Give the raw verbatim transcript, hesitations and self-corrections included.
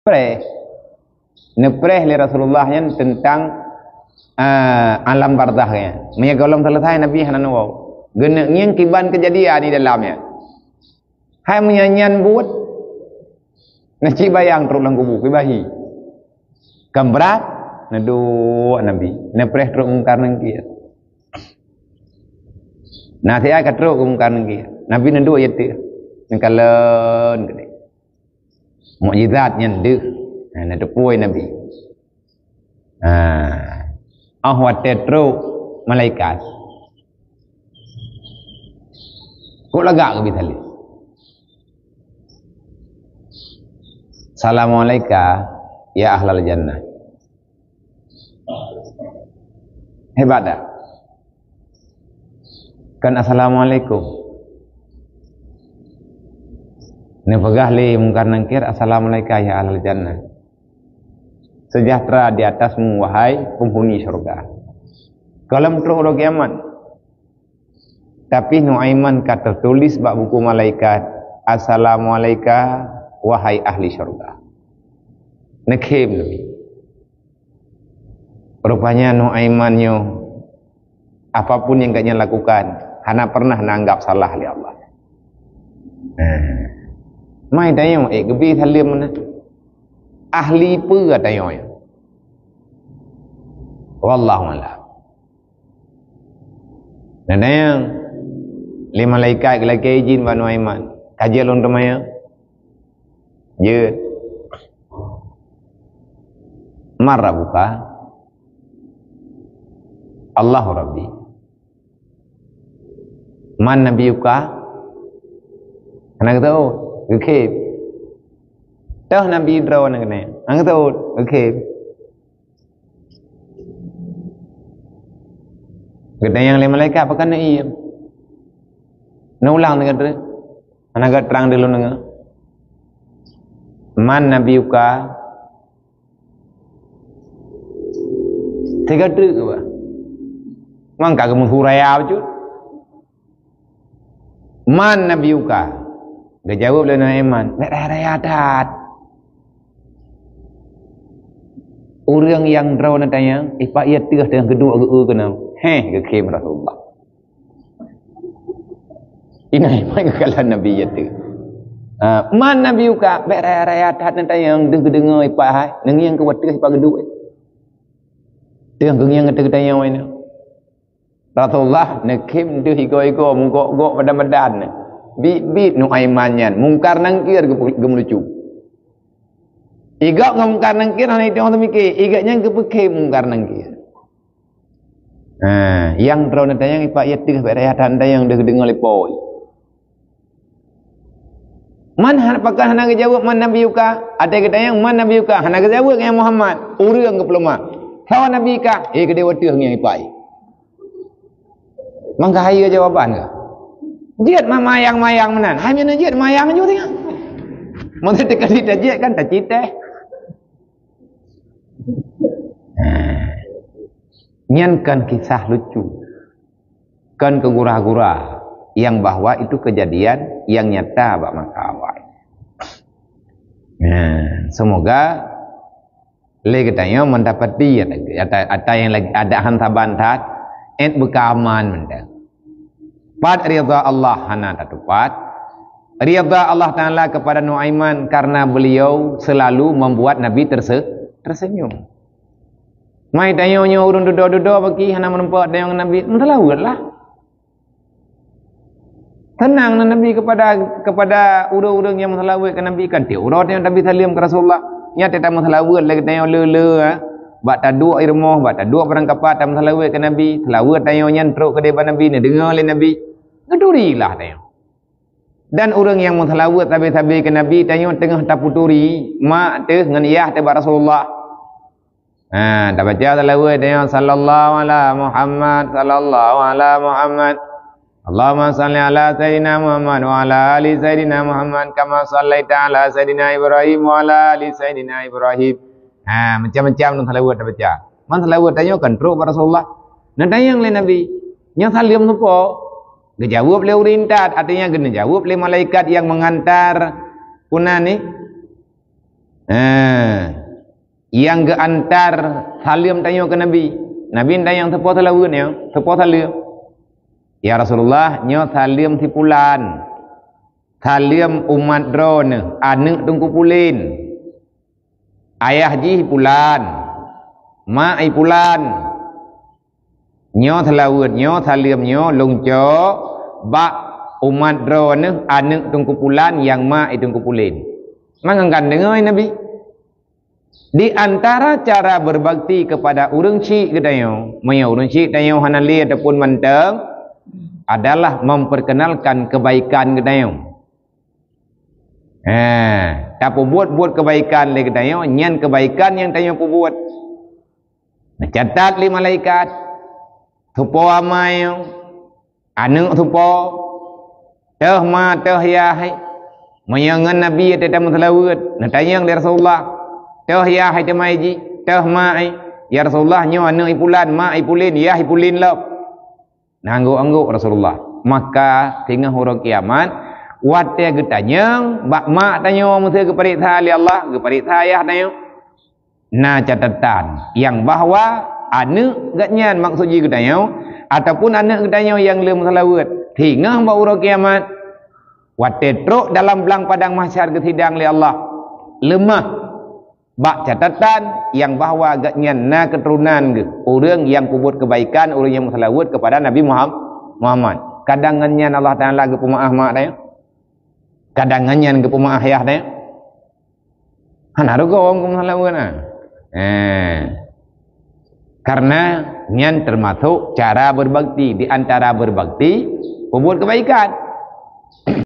Preh. Neupreh lé Rasulullah nyan teuntang, eh, alam barzakh nyan. Meunyoe gohlom seuleusai Nabi hana neuwoe. Geuneuk ngieng kiban keujadian di dalam nyan. Hai meunyoe nyan buet, na cit bayang trok lam kubu, kiban hi. Kan brat, neuduek Nabi, neupreh trok Mungkar Nangkir. Na siat ka trok keu Mungkar Nangkir. Nabi neuduek i ateueh, neukalon keudeh. Mukjizat nyan deuh. Ha, na teupeu Nabi. Ha. Oh watèe trok malaikat. Kok lagak keubi saleuem. Assalamualaikum ya ahlal jannah. Hebat dak? Kan assalamualaikum. Neupeugah lé Mungkar Nangkir, "Assalamualaikum ya ahlal jannah." Sejahtera di atasmu, wahai penghuni syurga. Gohlom trok uroe kiamat. Tapi Nuaiman ka teutuléh bak buku malaikat, "Assalamualaikum, wahai ahli syurga." Neukhém lé. Rupanya Nuaiman nyoe, apapun nyang gobnyan lakukan, hana pernah neuanggap salah lé Allah. Nah, mai tanyoe, eh, geubi saleuem meunan. Ahli peue tanyoe nyoe? Wallahu a'lam. Nah, tanyoe, lé malaikat geulakée izin bak Nuaiman. Ka jeuet lôn teumanyong. Jeuet. Man rabbuka? Allahu Rabbi. Man nabiyyuka? Hana geuteuôt, geukhém. Toh nabi droeneuh keunoe? Hana geuteuôt, geukhém. Geutanyong lé malaikat, pakon neuiem? Neuulang teungoh treuk. Hana geutrang di lôn deungoe. Man nabiyyuka? Teuga treuk geuba. Mang ka geumeusu raya bacut. Man nabiyyuka? Geujaweueb lé Nuaiman, "Bék raya-raya that. Ureuëng nyang droeneuh tanyong, ipak ié teuh teungoh geuduek geu-eu keunoe." Heh, geukhém Rasulullah. Inan iman keukalan Nabi jatuh. Ha, man nabiyyuka, bék raya-raya that neutanyong, deuh geudeungoe ipak hai, neungieng keu watèe ipak geuduek. Teuh geungieng teuh tanyong inoe. Rasulullah neukhém deuh igoe-igoe, meugok-gok badan-badan. Bit-bit Nuaiman nyan, Mungkar Nangkir geu-, geumeulucu. Igok ngon Mungkar Nangkir hana itong teumike, igok nyan geupeukhém Mungkar Nangkir. Ha, nyang droeneuh tanyong ipak ié teuh bék raya that neutanyong deuh geudeungoe lé po. Man han-, pakon hana geujaweueb man nabiyyuka? Watèe geutanyong man nabiyyuka, hana geujaweueb, "Ya Muhammad, ureuëng geupeuleumah." Soe nabi kah? Eh, keudeh watèe ngieng ipak. Mangka hayeue jawaban kah? Jeuet ma-, mayang-mayang meunan. Hai meunan jeuet mayang ju teuka. Maksud teuka jeuet kan taciteh. Nah, nyan kan kisah lucu. Kan keugura-gura yang bahwa itu kejadian yang nyata bak masa awai. Nah, semoga lé geutanyoe mendapati ata, ata, ata yang lagi ada han saban that, et beuka aman mendeng. Pat ridha Allah hana tatupat. Ridha Allah Taala kepada Nuaiman karena beliau selalu membuat Nabi terse-, tersenyum. Mai tanyoe nyoe ureuëng dudoe-dudoe bagi hana meureumpok tanyoe ngon Nabi, meuseulaweuet lah. Tenang na Nabi kepada, kepada ureuëng-ureuëng nyang meuseulaweuet keu Nabi, kan tiep uroe tanyoe Nabi saleuem keu Rasulullah. Nyan teuh tameuseulaweuet lagée tanyoe le-le, ha. Bak taduek i rumoh, bak taduek barang kapa tameuseulaweuet keu Nabi, seulaweuet tanyoe nyan trok keudeh bak Nabi, neudeungoe lé Nabi. Geuturi lah tanyoe. Dan ureuëng nyang meuseulaweuet sabe-sabe keu Nabi, tanyoe teungoh taputuri, mak teuh ngon yah teuh bak Rasulullah. Ha, tabaca seulaweuet tanyoe, "Sallallahu ala Muhammad, sallallahu ala Muhammad. Allahumma salli ala Sayyidina Muhammad wa ala ali Sayyidina Muhammad, kama sallaita ala Sayyidina Ibrahim wa ala ali Sayyidina Ibrahim." Ha, macam-macam seulaweuet tabaca. Man seulaweuet tanyoe kan trok bak Rasulullah. Neutanyong lé Nabi, "Nyoe saleuem soe po?" Geujaweueb lé ureuëng intat, artinya geuneujaweueb lé malaikat nyang meungantar peue nan nyoe. Ha. Nyang geuantar saleuem tanyoe keu Nabi. Nabi tanyong, "Soe po saleuem nyoe? Soe po saleuem?" "Ya Rasulullah, nyoe saleuem si pulan. Saleuem umat droeneuh, aneuëk Teungku Pulen. Ayah jih pulan, mak i pulan. Nyoe seulaweuet, nyoe saleuem nyoe lôn cok bak umat droeneuh, aneuëk Teungku Pulan nyang mak i Teungku Pulen." Mangat kan deungoe Nabi. Di antara cara berbakti kepada ureuëng syik geutanyoe, meunyoe ureuëng syik tanyoe hana lé ataupun mantong, adalah memperkenalkan kebaikan geutanyoe. Ha, tapeubuet-buet kebaikan lé geutanyoe, nyan kebaikan nyang tanyoe peubuet. Neucatat lé malaikat, soe po amai nyoe, aneuëk soe po, toh ma, toh yah hai. Meunyoe ngon Nabi teuh tameuseulaweuet, neutanyong lé Rasulullah, "Toh yah hai teuma jih, toh ma hai?" "Ya Rasulullah, nyoe aneuëk i pulan, mak i pulen, yah i pulen lom." Nah, anggok-anggok Rasulullah. Maka singoh uroe kiamat, watée geutanyong bak mak tanyoe, meusé geupareksa lé Allah, geupareksa ayah tanyoe, na catatan nyang bahwa aneuëk geuhnyan, maksud jih geutanyoe, ataupun aneuëk geutanyoe nyang le meuseulaweuet, singoh bak uroe kiamat, watée trok dalam blang padang mahsyar geusidang lé Allah, leumah bak catatan nyang bahwa geuhnyan na keuturonan geuh, ureuëng nyang peubuet kebaikan, ureuëng nyang meuseulaweuet kepada Nabi Muham-, Muhammad. Kadang ngon nyan Allah Taala geupeumaáh mak tanyoe. Kadang ngon nyan geupeumaáh yah tanyoe. Hana rugoe ureuëng meuseulaweuet, ha. Eh. Karena nyan termasuk cara berbakti, di antara berbakti, peubuet kebaikan.